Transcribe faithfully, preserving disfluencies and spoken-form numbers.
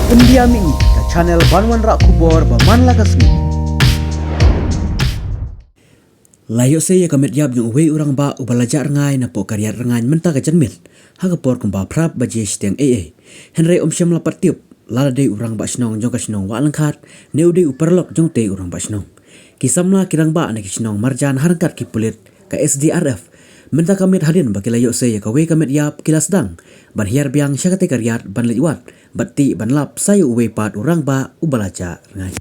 India Mihngi, ka channel ban wanrah khubor ba man la ka sngi. La ïoh sei ïa ka met ïap jong uwei u rangbah uba la jah rngai napoh ka riat Rngaiñ mynta ka janmiet ha ka por kumba phra baje shiteng eiei. Hynrei um shym la pat tip lada dei u rangbah shnong jong ka shnong Wahlangkhat ne u dei u paralok jong utei u rangbah shnong. Ki samla ki rangbah na ki shnong marjan ha ryngkat ki pulit ka S D R F mynta ka miet hadien ba ki la ïoh sei ïa kawei ka met ïap ki la sdang ban hiar biang sha katei ka riat ban leit wad bad tih ban lap sa ïa uwei pat u rangbah uba la jah rngai.